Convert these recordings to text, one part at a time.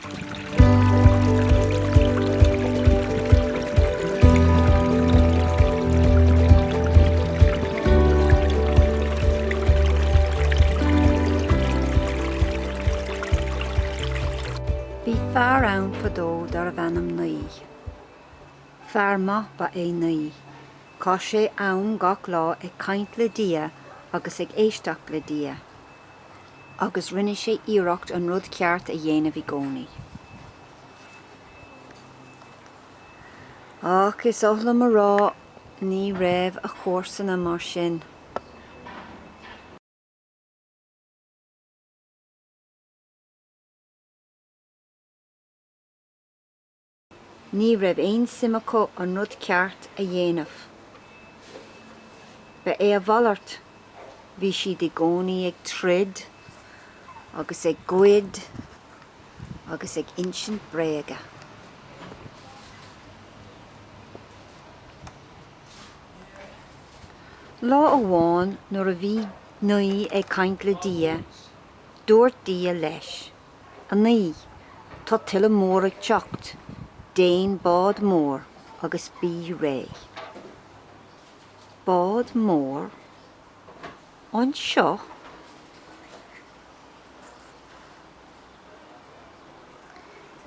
Bhí fear ann fadó darbh ainm Naoi. Fear maith ba é Naoi. Chaith sé am gach lá ag caint le Dia agus ag éisteacht le Dia. Agus rinne sé iarracht an rud ceart a dhéanamh i gcónaí. Ach is oth liom a rá, ní raibh a chomharsana mar sin. Ní raibh aon suim acu an rud ceart a dhéanamh. Ba é a mhalairt, bhí siad i gcónaí ag troid agus ag goid agus ag insint bréaga. Lá amháin nuair a bhí Naoi ag caint le Dia, dúirt Dia leis. A Naoi, tá tuile mór ag teacht, déan bád mór agus bí réidh. Bád mór? Anseo?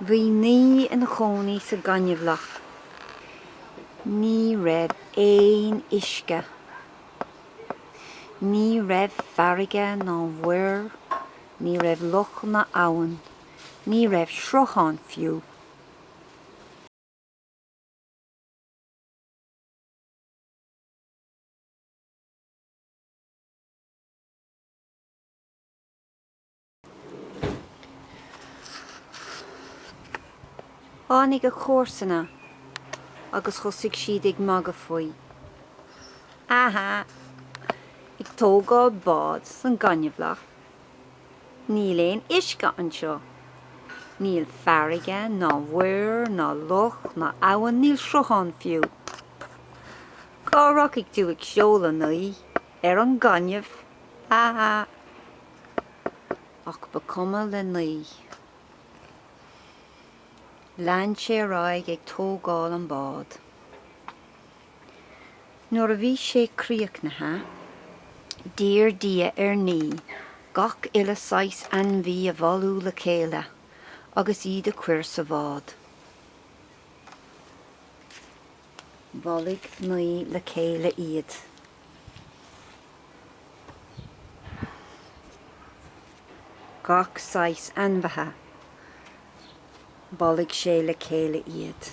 Bhí Naoi ina chónaí sa ghaineamhlach. Ní raibh aon uisce. Ní raibh farraige ná muir, ní raibh loch ná abhainn, ní raibh sruthán fiú. Tháinig a chomharsana agus thosaigh siad ag magadh faoi. Aha! Ag tógáil bád san gaineamhlach. Níl aon uisce anseo. Níl farraige ná muir ná loch ná abhainn, níl sruthán fiú. Cá rachaidh tú ag seoladh, a Naoi? Ar an ngaineamh? Aha! Ach ba cuma le Naoi. Lean sé ar aghaidh ag tógáil an bád. Nuair a bhí sé críochnaithe, d'iarr Dia ar Naoi gach uile saghas ainmhí a bhailiú le chéile agus iad a chuir sa bhád. Bhailigh Naoi le chéile iad. Gach saghas ainmhithe, bhailigh sé le chéile iad.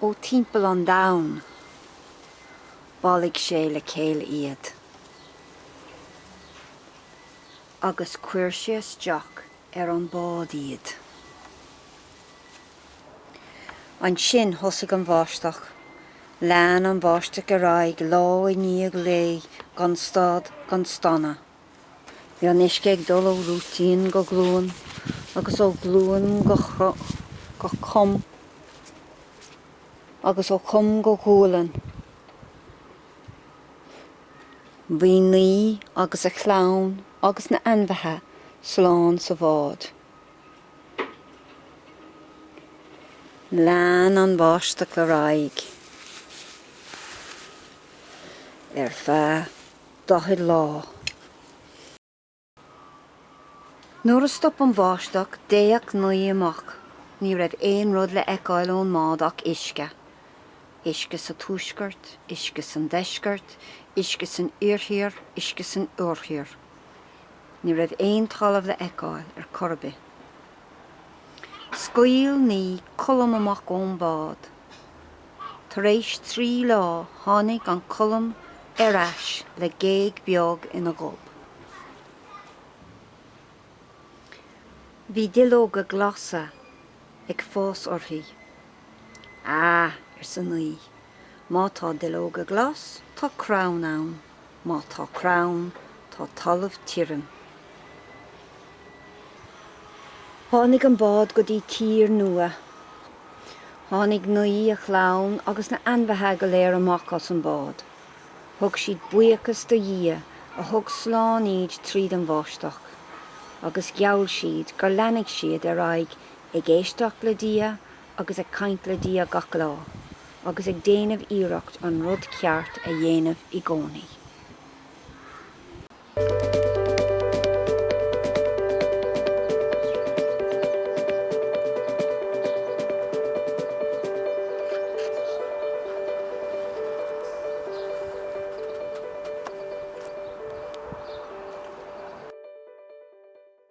Ó timpeall an domhain, bhailigh sé le chéile iad. Agus chuir sé isteach ar an bád iad. Ansin thosaigh an bháisteach. Lean an bháisteach ar aghaidh lá i ndiaidh lae gan stad gan staonadh. Bhí an uisce ag dul ó rúitín go glúin agus ó ghlúin go com agus ó chom go gualainn. Bhí Naoi agus a chlann agus na ainmhithe slán sa bhád. Lean an bháisteach ar aghaidh ar feadh 40 lá. Nuair a stop an bháisteach, d'fhéach Naoi amach. Ní raibh aon rud le fheiceáil ón mbád ach uisce. Uisce sa tuaisceart, uisce san deisceart, uisce san iarthair, uisce san oirthear. Ní raibh aon talamh le fheiceáil ar chor ar bith. Scaoil Naoi colm amach ón bhád. Tar éis 3 lá tháinig an colm ar ais le géag beag ina ghob. Bhí duilleoga glasa ag fás uirthi. Ah, arsa Naoi, má tá duilleoga glas, tá crann ann, má tá crann, tá talamh tirim. Tháinig an bád go dtí tír nua. Tháinig Naoi, a chlann agus na ainmhithe go léir amach as an bád. Thug siad buíochas do Dhia a thug slán iad tríd an bháisteach, agus gheall siad gur leanfaidh siad ar aghaidh ag éisteacht le Dia agus ag caint le Dia gach lá, agus ag déanamh iarracht an rud ceart a dhéanamh i gcónaí.